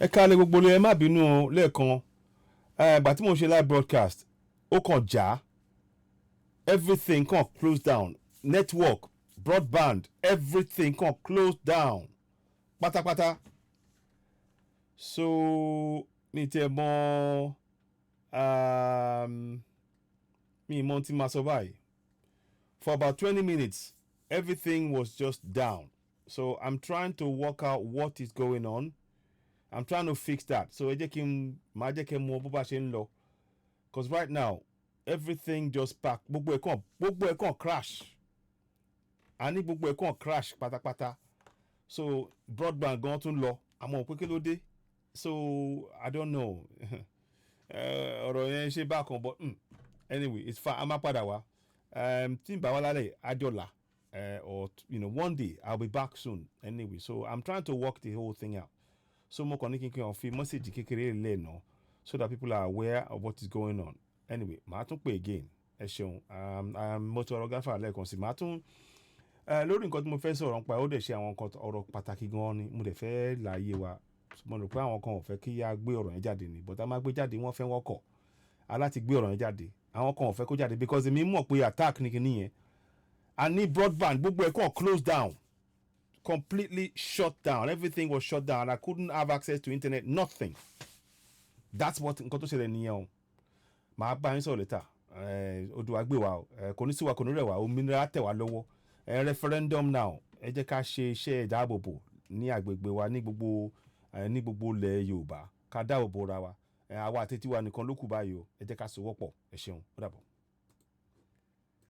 Ẹ káalẹ́ gbogbo ilé. Ẹ má bínú o lẹ́ẹ̀kan. Ìgbà tí mo ń ṣe live broadcast, ó kàn já, everything kàn close down, network, broadband, everything kàn close down pátápátá. So mi tiẹ̀ mọ̀, mi mọ̀ tí màá sọ báyìí. For about 20 minutes, everything was just down. So I'm trying to work out what is going on. I'm trying to fix that. So ẹ jẹ́ kí n máa jẹ́ kí n mọ bó bá ṣe ń lọ, 'cause right now everything just pack, gbogbo ẹ̀ kàn crash. Àní gbogbo ẹ̀ kàn crash pátápátá. So broadband gan tún lọ, àmọ́ pé kí ló dé. So I don't know, ọ̀rọ̀ yẹn ṣe bákan, but anyway, it's fine. A máa padà wá. Tí n bá wá lálẹ́ àjọlà, or one day I'll be back soon anyway. So I'm trying to work the whole thing out. So mo kàn ní kí n kàn fi message kékeré lẹ̀ náà so that people are aware of what is going on. Anyway, màá tún pè again. Ẹ ṣeun. Mo tọrọ gáfà lẹ́ẹ̀kan sí. Màá tún lórí nǹkan tí mo fẹ́ sọ̀rọ̀ nípa ẹ̀, ó dẹ̀ ṣe àwọn nǹkan, ọ̀rọ̀ pàtàkì gan ni mo dẹ̀ fẹ́ láàyè wa. Mo rò pé àwọn kan ò fẹ́ kí a gbé ọ̀rọ̀ yẹn jáde ni, but a máa gbé jáde. Wọ́n fẹ́, wọ́n kọ̀ a láti gbé ọ̀rọ̀ yẹn jáde. Àwọn kan ò fẹ́ kó jáde because èmi mọ̀ pé attack ni kinní yẹn. A ní broadband, gbogbo ẹ̀ kàn close down, completely shut down. Everything was shut down and I couldn't have access to internet, nothing. That's what nǹkan tó ṣẹlẹ̀ nìyẹn o. Màá bá yín sọ̀rọ̀ later. Odò àgbè wa o, kò ní sí wa, kò ní rẹ̀ wá, òmìnira tẹ̀ wá lọ́wọ́. Referendum now. Ẹ jẹ́ ká ṣe iṣẹ́ ìdáàbòbò ní agbègbè wa, ní gbogbo ilẹ̀ Yorùbá, ká dáàbòbò ra wa. Àwa àti tiwa nìkan ló kù báyìí o. Ẹ jẹ́ ká sowọ́pọ̀. Ẹ ṣeun, ó dàbọ̀.